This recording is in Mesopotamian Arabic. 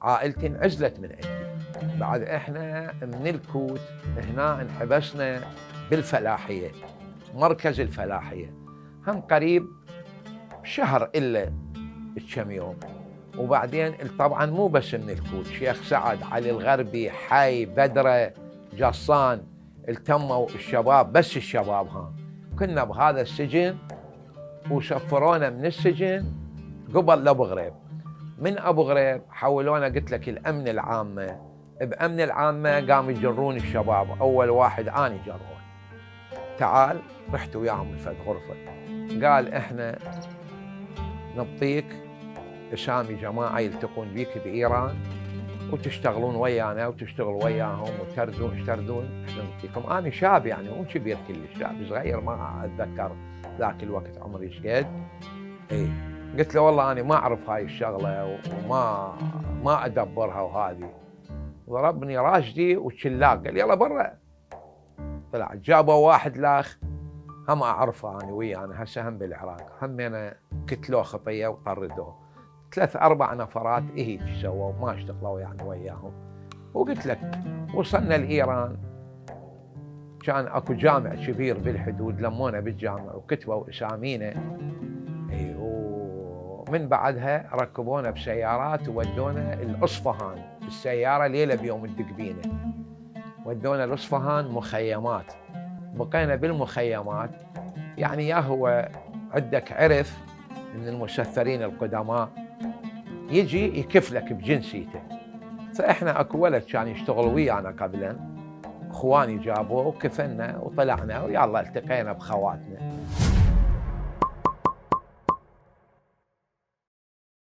عائلتي انعزلت من عندي. بعد احنا من الكوت هنا انحبسنا بالفلاحية، مركز الفلاحية، هم قريب شهر إلا كم يوم. وبعدين طبعا مو بس من الكوت، شيخ سعد، علي الغربي، حي، بدرة، جصان، التموا الشباب، بس الشباب ها كنا بهذا السجن. وسفرونا من السجن قبل لأبو غريب، من أبو غريب حولونا قلت لك الأمن العامة. بأمن العامة قاموا يجرون الشباب، أول واحد أنا جرون، تعال. رحت وياهم الفد غرفة، قال إحنا نعطيك اسامي جماعة يلتقون بيك بإيران وتشتغلون ويانا وتشتغل وياهم وتردون احنا نعطيكم. أنا شاب يعني مو كبير كلش، شاب صغير، ما أتذكر ذاك الوقت عمري ايش قد. إيه قلت له والله أنا ما أعرف هاي الشغلة وما أدبرها وهذه. ضربني راشدي وشلاق، قال يلا برا. طلع جابوا واحد لاخ هم أعرفه أنا ويانا هسه هم بالعراق، همينا كتلوه خطية وطردوه. 3-4 نفرات إيه سووا ما اشتغلوا يعني وياهم. وقلت لك وصلنا لإيران، كان اكو جامع كبير بالحدود، لمونا بالجامع وكتبوا اسامينا. اي ومن بعدها ركبونا بسيارات وودونا الاصفهان، السياره ليله بيوم الدقبينه ودونا الاصفهان مخيمات. بقينا بالمخيمات، يعني يا هو عندك عرف من المسثرين القدماء يجي يكفلك بجنسيته. فاحنا اكو ولد كان يشتغل ويانا قبلا، اخواني جابوه وكفلنا وطلعنا ويلا التقينا بخواتنا.